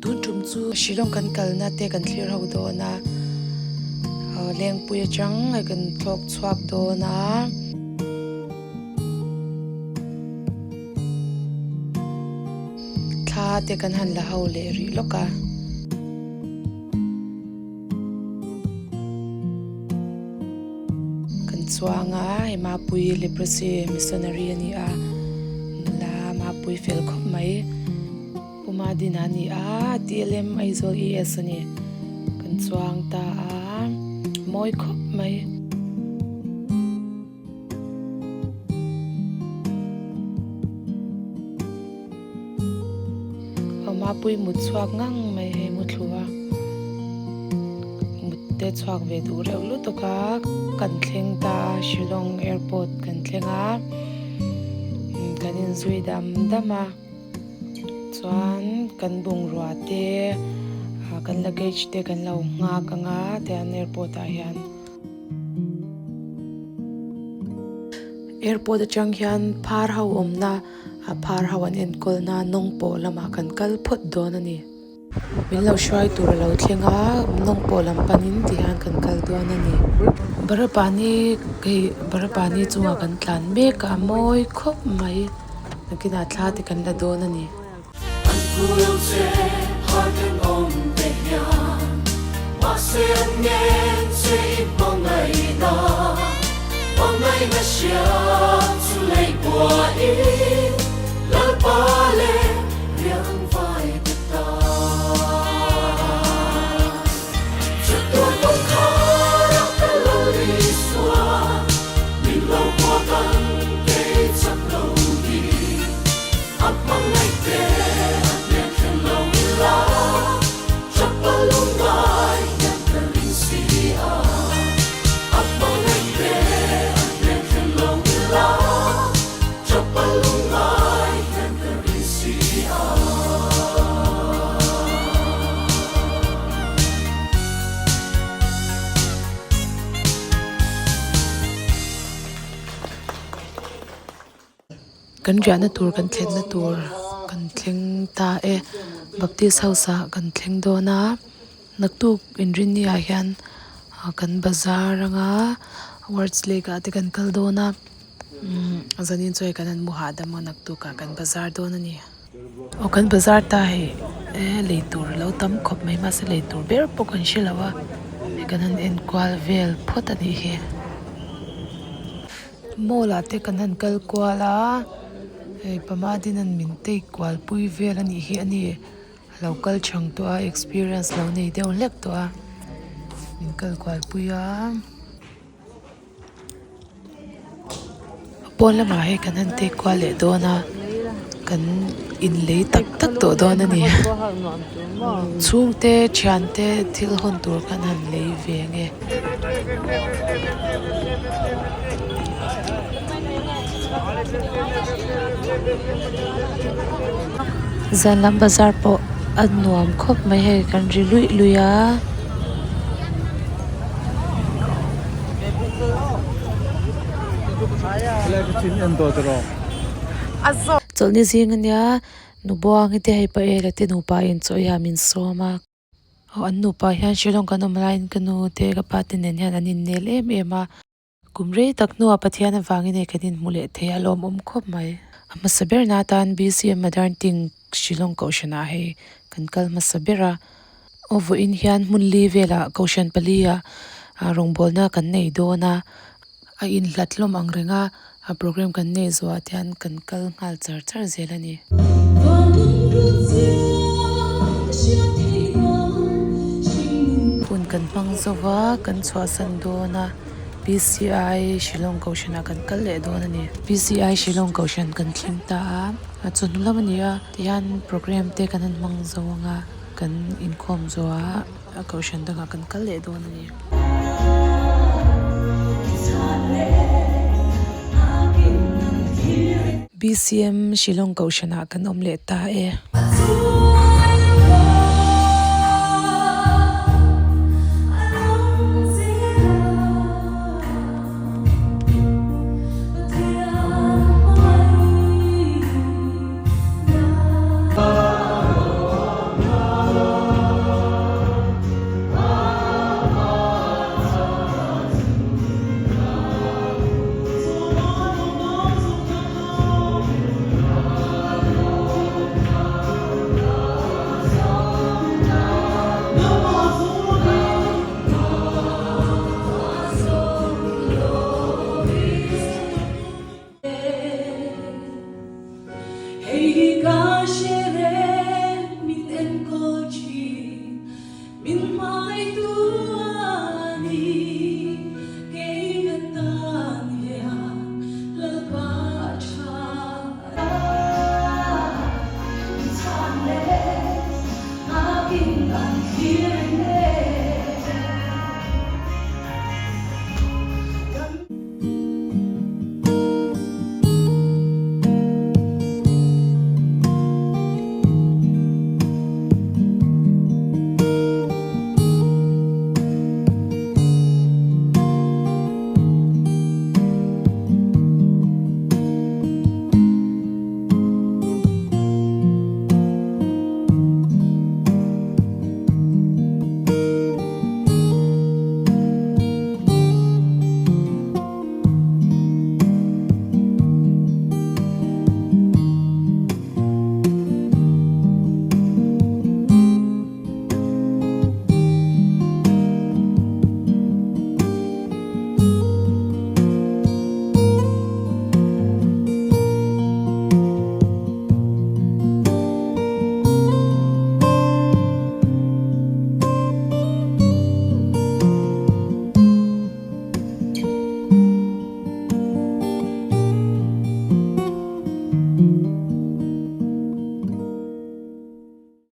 Tun tum chu Shillong kan kalna te kan thlir ho dawn a, Lengpui atang hei kan thlawk chhuak dawn a. Thla te kan han la ho leh rih lawk a. Kan chuang a, hei Mapui Leprosy Missionary a ni a, nula Mapui fel khawp mai. Pu Madina a ni a, TLM Aizawl ES a ni. Kan chuang ta a, mawi khawp mai. Aw Mapui mut chhuak ngang mai hei muthlu a, mut te chhuak ve duh reuh lutuk a, kan thleng ta a, Shillong airport kan thleng a, kan inzui dam dam a. Chuan kan bungrua te ah kan luggage te kan lo nghak ang a tian airport ah hian airport atang hian phar ho awmna ah phar ho an enkawl na nawng pawh lamah kan kal phawt dawn a ni. Min lo hruai tur a lo thleng a nawng pawh lam panin ti hian kan kal dawn a ni. Barapani hei Barapani chungah kan tlan mek a a mawi khawp mai nakinah thla te kan la dawn a ni. An thu lo che har kan awm te hian mahse an ngen che i hmangaihna hmangaihna hria chu lei buain Lalpa leh riang vai te ta. Chatuan kawngkhar a ka lo Isua, min lo hua kan kei chak lo hi. A hmangaih te a hnen thlen lo ila, chapal lungngai hian ka ring si a. A hmangaih te a hnen thlen lo ila. Kan riahna tur kan thlenna tur kan thleng ta e baptist house ah kan thleng dawn a naktuk inrinni ah hian kan bazar anga wards lake ah te kan kal dawn a. Umm zanin chu hei kan han mu hahdam a naktuk ah kan bazar dawn a ni. Aw kan bazar ta hei e lei tur a lo tam khawp mai mahse lei tur ber pawh kan hre lo a hei kan han en kual vel phawt a nih hi. Mall ah te kan han kal kual a hei pama din an min take kual pui vel a nih hi a ni a lo kal chhang tawh a experience lo nei deuh hlek tawh a min kal kual pui a. Pawn lamah hei kan han take kual leh dawn a kan inlei tak tak tawh dawn a ni chhungte thiante thil hawn tur khan han lei ve nge. Zan lam bazar pawh a nuam khawp mai hei kan ri luih luih a. Chawlhni zing ania Nubuangi te hei pa-e la te nupa in chaw ei ah min sawm a aw an nupa hian Shillong kan awm laiin ka nu te ka pa te nen hian an innel em em a. Kum rei tak hnuah Pathian avangin hei kan inhmu leh thei a lawmawm khawp mai. A hmasa ber na atan BCM Modern Ting Shillong Kohhranah hei kan kal hmasa ber a. Aw vawiin hian hmun li velah Kohhran pali ah rawngbawlna kan nei dawn a, a inhlat hlawm ang reng a, a program kan nei zawhah te hian kan kal nghal char char zel a ni. Hun kan hmang zo va, kan chhuahsan dawn a. PCI Shillong Kohhranah kan kal leh dawn a ni. PCI Shillong Kohhran kan thleng ta a, a chawhnu lam a ni a, tihian program te kan han hmang zo ang a, kan inkhawm zo a, a Kohhran dangah kan kal leh dawn a ni. BCM Shillong Kohhranah kan awm leh ta e.